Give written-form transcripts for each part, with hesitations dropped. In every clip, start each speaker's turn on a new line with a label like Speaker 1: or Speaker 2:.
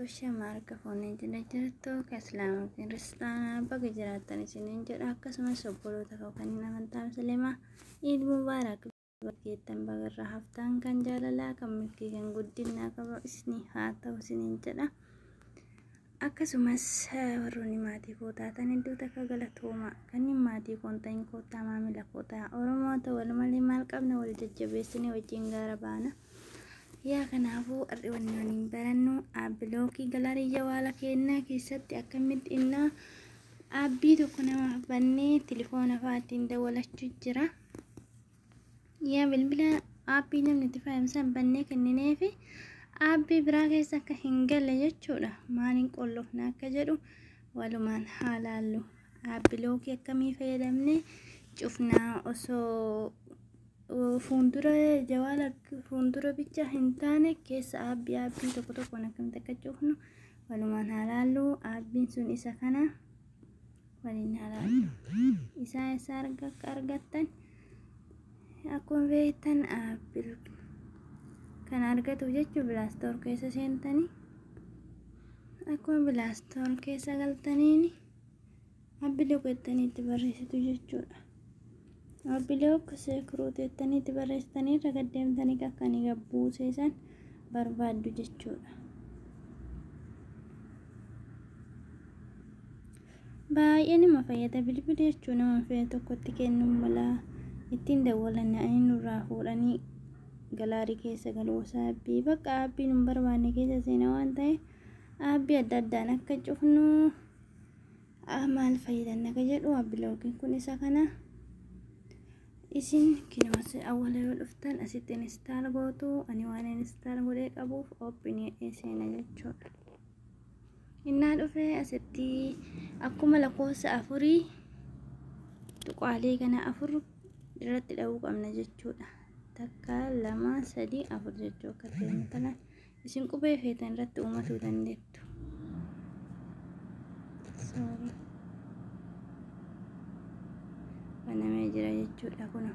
Speaker 1: Wabarakaatu. Shama harka fuunee jala jirtu kan Islaama Kiristaanaa baga jiraattan isiniin jedha. Akkasumas obboloota koo kanneen amantaa Musliimaa, Iid Mubaarak bakkeettan bagarraa haftaan kan jaalalaa, kan milkii, kan guddinaa qaba isinii haa ta'u isiniin jedha. Akkasumas warroonni maatii koo taatan hedduu takka galatooma. Kanneen maatii koo hin ta'in koottaa maamila koo ta'a. Oromoo ta'u wal malee maal qabna, wal jajjabeessinee wajjin gaara baana. Yaa kanaafuu har'i wanni waliin barannu aappilookii galaarii jawaala kennaa keessatti akkamitti innaa aabbii tokko namaaf bannee tilifoona fa'aa ittiin dawwalachuu jira. Yaa bilbila aappii namni itti fayyadamu bannee kennineefi aappii biraa keessa akka hin galle jechuudha. Maaliin qollofna akka jedhu walumaan haa laallu. Aappilookii akkamii fayyadamne cufnaa, osoo fuuldura jawaala fuuldura bicha hin taane keessa aappii tokko tokkoon akkamitti akka cufnu walumaan haa laallu. Aappiin sun isa kana waliin haa laallu. Isaa isa akka argattan akkuma beektan aappii kana argatuuf jechuun Play Store keessa seentanii, akkuma Play Store keessa galtaniin app lock jettanii itti barreessitu jechuudha. App lock security jettanii itti barreessitanii irra gad deemtanii akkanii gabbuuseesan barbaaddu jechuudha. Baay'ee nama fayyada bilbila jechuun, nama fedhe tokkotti kennuun mala ittiin dawwalan nurraa fuudhanii galaarii keessa galuu aappii bakka aappii nu barbaanne keessa seenaa waan ta'e, aappii adda addaan akka cufnu maal fayyadanna ka jedhu app lockiin kun isa kana. Isin kinoos awwala yoo dhuftan asitti install gootu. Ani waan install godhee qabuuf open seena jechuudha. Innaa dhufee asitti akkuma lakkoofsa afurii tuqaalee kana afur irratti dha'uu qabna jechuudha. Takka, lama, sadii, afur jechuu akka ta'e kana isin qubee feetan irratti uumatuu dandeettu. Sorry. Banamee jira jechuudha kun.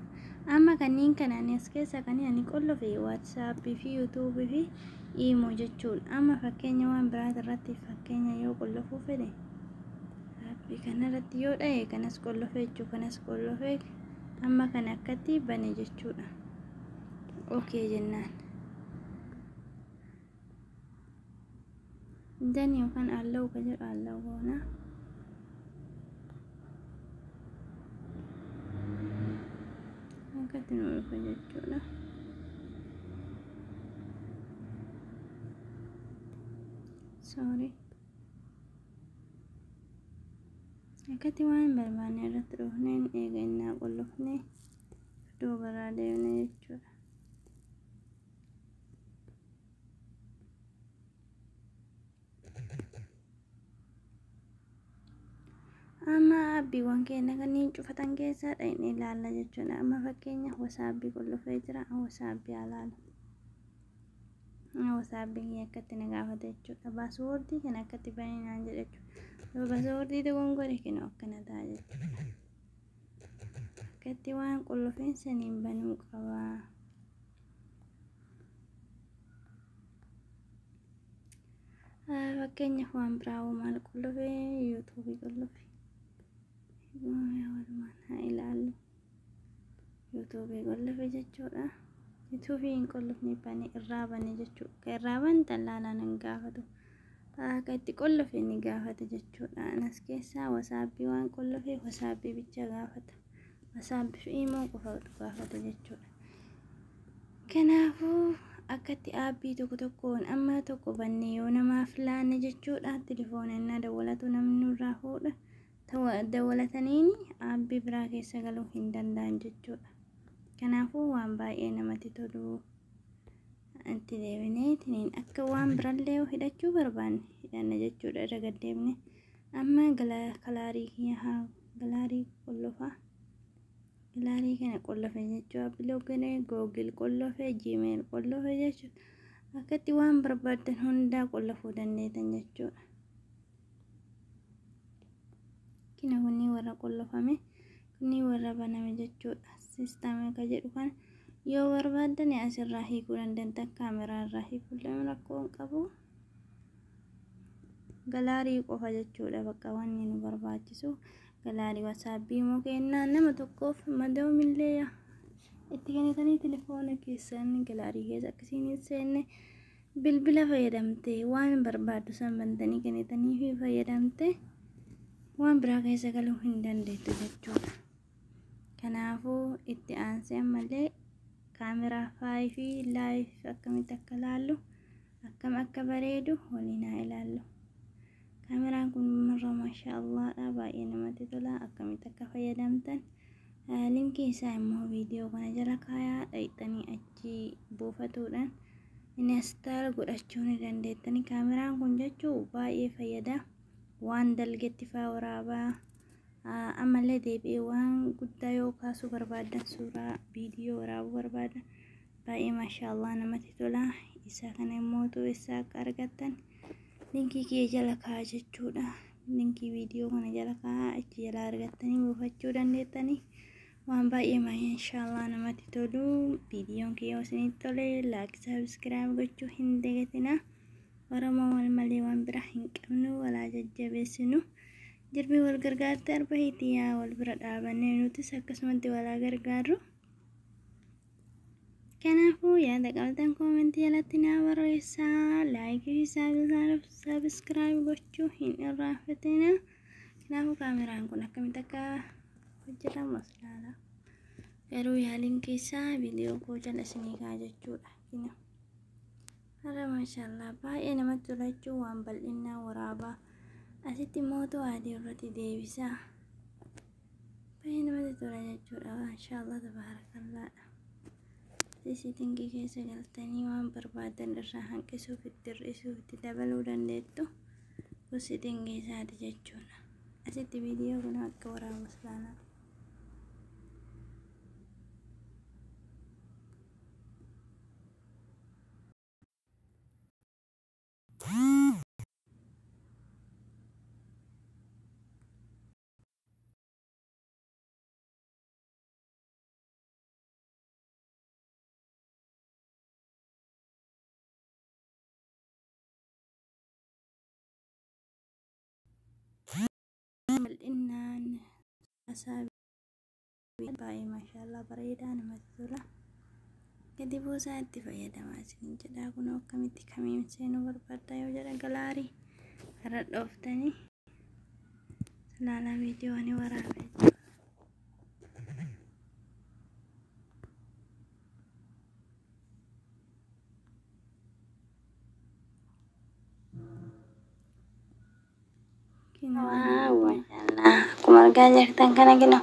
Speaker 1: Amma kanneen kana ani as keessa kan ani qollofe WhatsAppii fi YouTubeii fi Imo jechuudha. Amma fakkeenya waan biraati irratti fakkeenya yoo qollofuu fedhe, aappii kanarratti yoo dha'e, kanas qollofe jechuu, kanas qollofe. Amma kana akkatti bane jechuudha. Okay jennaan. Done yookaan allow ka jedhu allow goona. Akkatti nu dhufa jechuudha. Sorry. Akkatti waan hin barbaanne irratti dhufneen eega innaa qollofne duubarraa deemne jechuudha. Amma aappiiwwan keenya kanneen cufatan keessaa dhaqnee ilaalla jechuudha. Amma fakkeenya WhatsAppii qollofee jira. WhatsAppii haa ilaalu. WhatsAppii akkatti na gaafata jechuudha. Passwordii kana akkatti banee naan jedha jechuudha. Yoo passwordii dogongore kennu akkana ta'a jechuudha. Akkatti waan qollofeen saniin banuu qaba. Fakkeenyaaf waan biraa maal qollofee? YouTubeii qollofe. Walumaan haa ilaallu. YouTubeii qollofe jechuudha. YouTubeii hin qollofne, bane, irraa bane jechuudha. Kan irraa bantan laalaan hin gaafatu. Akka itti qollofe ni gaafata jechuudha. Anas keessaa WhatsAppii waan qollofeef WhatsAppii bicha gaafata. WhatsAppii fi Imo qofa gaafata jechuudha. Kanaafuu akkatti aappii tokko tokkoon amma tokko bannee yoo namaaf laanne jechuudha. Tilifoona innaa dawwalatu namni nurraa fuudha. Dawwalataniin aappii biraa keessa galuu hin danda'an jechuudha. Kanaafuu waan baay'ee namatti tolu itti deebinee tiniin akka waan birallee hidhachuu barbaanne hidhanna jechuudha irra gaddeebine. Amma galaarii haa galaarii qollofaa. Galaarii kana qollofe jechuudha. App lockii Google qollofe, Gmail qollofe jechuudha. Akkatti waan barbaaddan hundaa qollofuu dandeettan jechuudha. Kina kunni warra qollofame, kunni warra baname jechuudha. System ka jedhu kana yoo barbaaddan asirraa hiikuu dandeettan, kaameraa irraa hiikuu rakkoo hin qabu. Galaarii qofa jechuudha bakka wanni nu barbaachisu. Galaarii wasaabbii immoo kennaa nama tokkoof madoomillee itti kennitanii telefoona keessan galaarii keessa akkasiin hin seenne bilbila fayyadamte waan barbaaddu san bantanii kennitanii fi fayyadamte waan biraa keessa galuu hin dandeettu jechuudha. Kanaafuu itti aansee ammallee kaameraa faayii fi live akkamitti akka laallu akkam akka bareedu waliin haa ilaallu. Kaameraan kun marra maashaallaadha, baay'ee namatti tola. Akkamitti akka fayyadamtan linkii isaa immoo viidiyoo kana jala kaayaa, dhaqxanii achi buufatuudhaan install godhachuu ni dandeettani. Kaameraan kun jechuu baay'ee fayyada. Waan dalgetti faa waraabaa, ammallee deebi'ee waan guddaa yoo kaasuu barbaadan, suuraa viidiyoo waraabuu barbaadan, baay'ee maashaallaa namatti tola. Isa kana immoo isaa akka argattan linkii kiyya jala kaa'a jechuudha. Linkii viidiyoo kana jala kaa'a, achi jala argattanii buufachuu dandeettanii. Waan baay'ee maashaallaa namatti tolu. Viidiyoon kiyya isinitti tole like, subscribe gochuu hin dagatinaa. Oromoo wal malee waan bira hin qabnu, walaa jajjabeessinu. Jirbii wal gargaarte arba hiitiyaa, wal bira dhaabannee nutis akkasumatti walaa gargaarru. Kanaafuu yaada qabdan koomentii jalatti naa barreessaa. Like fi subscribe gochuu hin irraanfatina. Kanaafuu kaameraan kun akkamitti akka hojjetamu as ilaala. Garuu yaaliin keessaa viidiyoo koo jala isinii kaa jechuudha. Har'a maashaallah baay'ee namatti tola jechuun waan bal'inaa waraabaa. Asitti mootuu adii irratti deebisaa. Baay'ee namatti tola jechuudha. Maashaallah tabaarakallaadha. Setting keessa galtanii waan barbaadan irraa hanqisuuf, itti hir'isuuf, itti dabaluu dandeettu. Kun setting isaati jechuudha. Asitti viidiyoo kun akka waraabu ilaala. Bal'inaan asaa baay'ee maashaallah bareedaa namatti tola. Gadi buusaa itti fayyadamaa isin jedha. Kun akkamitti kamiin seenuu barbaadda yoo jedha, galaarii irra dhooftanii ilaalaa viidiyoo ni waraaba jechuudha. Akkuma argaa jirtan kana gina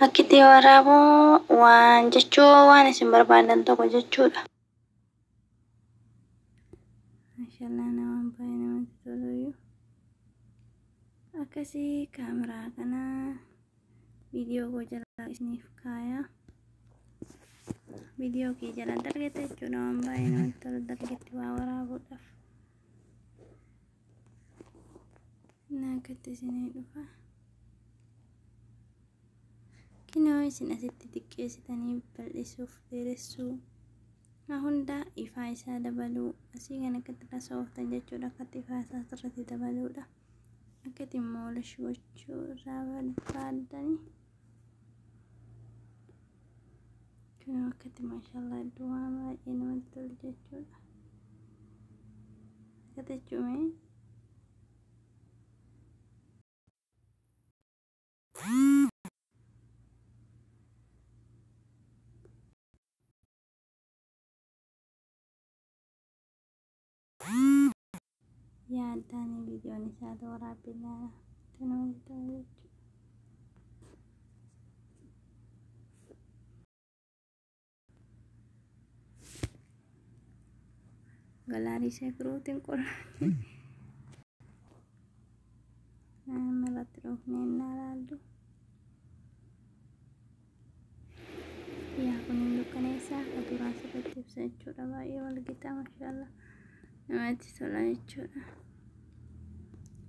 Speaker 1: akkitti waraabuu waan jechuu waan isin barbaadan tokko jechuudha. Maashaallah nama baay'ee namatti toluyyuu. Akkasii kaameraa kana viidiyoo koo jala isiniif kaaya. Viidiyoo kee jala dargette jechuudha, waan baay'ee namatti tolu dargetti waa waraabuudhaaf. Akkatti isinii dhufa. Kinoo isin asitti xiqqeessitanii bal'isuuf, dheeressuu, hunda ifaa isaa dabaluu, asii kan akkatti irra sooftan jechuudha. Akkatti ifaa isaa sirriitti dabaluudha. Akkatti immoo gochuu irraa barbaaddanii. Kinoo akkatti maashaallah iddoo waan baay'ee namatti tolu jechuudha. Akkatti jechuun yaaddaan viidiyoon isaa waraabbii ilaala. Namatti tolu jechuudha. Galaarii isaa firuutiin qola. Nama irratti dhoofnee innaa ilaallu. Yaa kun hin dukkaneessaa akka duraa sirriitti ibsa jechuudha. Baay'ee wal qixa maashaallah namatti tola jechuudha.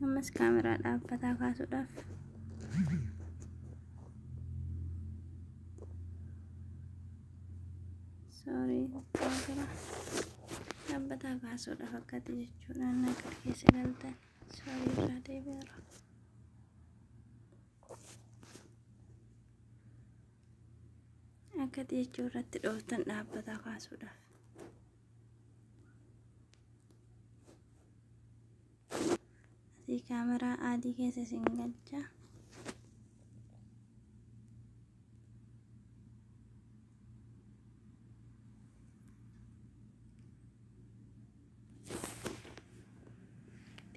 Speaker 1: Ammas kaameraa dhaabbataa kaasuudhaaf. Sorry, kaameraa dhaabbataa kaasuudhaaf akkatti jechuudha. Akka keessa galtan. Sorry, irraa deebi'eera. Akka jechuu irratti dhooftan dhaabbataa kaasuudhaaf. Asii kaameraa adii keessa isin galcha.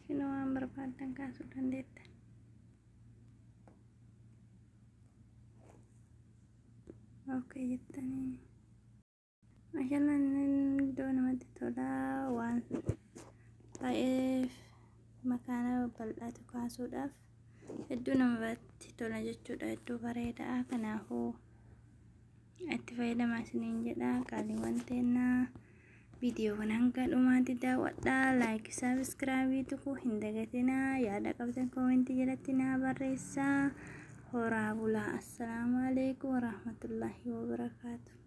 Speaker 1: Xinnoo waan barbaaddan kaasuu dandeettan. Okay jettanii. Maashaallah, iddoo namatti tolaa waan baay'eef makaana bal'aatu kaasuudhaaf hedduu namatti tola jechuudha. Hedduu bareedaa, kanaafuu itti fayyadamaa isiniin jedha qaaliiwwan teennaa. Viidiyoowwan hanga dhumaatti daawwadhaa, like, subscribe tuquu hin dagatinaa, yaada qabdan koomentii jalatti naa barreessaa. Horaa bulaa. Assalaamu alaikum warahmatullaahi wabarakaatu.